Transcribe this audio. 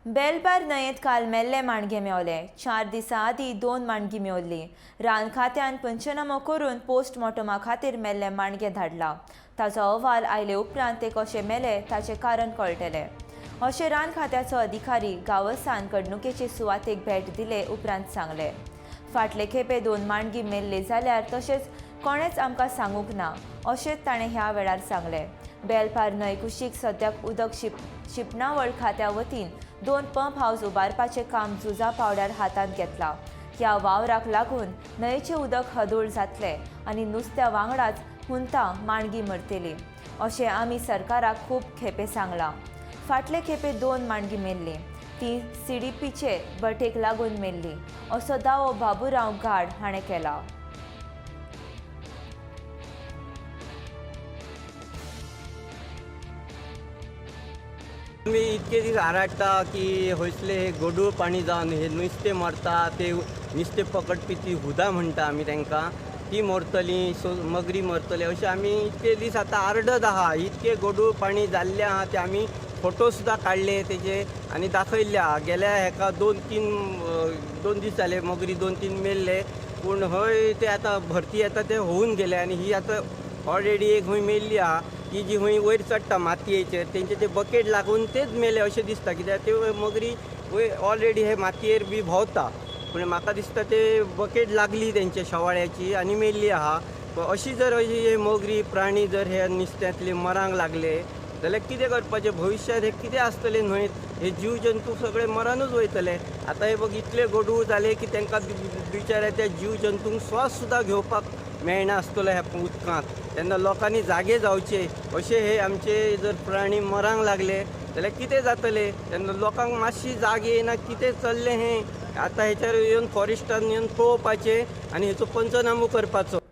बेलपार न्हंयेंत काल मेल्ले माणगे मेवले. 4 दिसां आदीं 2 माणगी मेवल्ली. रान खात्यान पंचनामो करून पोस्टमॉर्टमा खातीर मेल्ले माणगे धाडला. ताचो अहवाल आयले उपरांत ते कशे मेले ताचें कारण कळटलें, अशें रान खात्याचो अधिकारी गांवसान घडणुकेचे सुवातेक भेट दिले उपरांत सांगलें. फाटले खेपे 2 माणगी मेल्ले जाल्यार तशेंच कोणेंच आमकां सांगूंक ना, अशें ताणें ह्या वेळार सांगलें. बेलपार न्हंय कुशीक सद्याक उदक शिंपणावळ खात्या वतीन 2 पंप हावस उबारपाचें काम झुजा पावड्यार हातांत घेतलां. ह्या वावराक लागून न्हंयेचें उदक हदोळ जातलें आनी नुस्त्या वांगडाच हुंतां माणगी मरतली, अशें आमी सरकाराक खूब खेपे सांगलां. फाटले खेपे 2 माणगी मेल्लीं, ती सीडीपीचे भटेक लागून मेल्ली, असो दावो बाबुराव गाड हाणें केला. आमी इतके दीस आराडटा की हयसले हे गोडूळ पाणी जावन हे नुस्तें मरता, ते नुस्तें पकडपी ती हुदां म्हणटा आमी तांकां, ती मरतली, सो मगरी मरतली, अशें आमी इतके दीस आतां आरडत आहा. इतके गोडूळ पाणी जाल्लें आहा ते आमी फोटो सुद्दां काडले तेजे आनी दाखयल्ले आहा. गेल्या हेका 2-3 दीस जाले मगरी 2-3 मेल्ले, पूण हय ते आतां भरती येता ते होवन गेले आनी ही आतां ऑलरेडी एक खंय मेल्ली आहा. ती जी खंय वयर चडटा मातयेचेर तेंचे ते बकेट लागून तेच मेले अशें दिसता, कित्याक ते मगरी वयर ऑलरेडी हे मातयेर बी भोंवता, पूण म्हाका दिसता ते बकेट लागली तेंच्या शेवाळ्याची आनी मेल्ली आहा. अशी जर अशी हे मगरी प्राणी जर हे नुस्त्यांतले मरांक लागले जाल्यार कितें करपाचें, भविश्यांत हे कितें आसतलें न्हंयत, हे जीव जंतू सगळे मरानूच वयतले. आतां हे बघ इतले गोडूळ जाले की तांकां बिचाऱ्या त्या जीव जंतूंक श्वास सुद्दां घेवपाक मेळना आसतलो ह्या उदकांत. तेन्ना लोकांनी जागे जावचे, अशे हे आमचे जर प्राणी मरांक लागले जाल्यार कितें जातलें. तेन्ना लोकांक मातशी जाग येयना कितें चल्लें हें. आतां हेचेर येवन फॉरेस्टान येवन पळोवपाचें आनी हेचो पंचनामो करपाचो.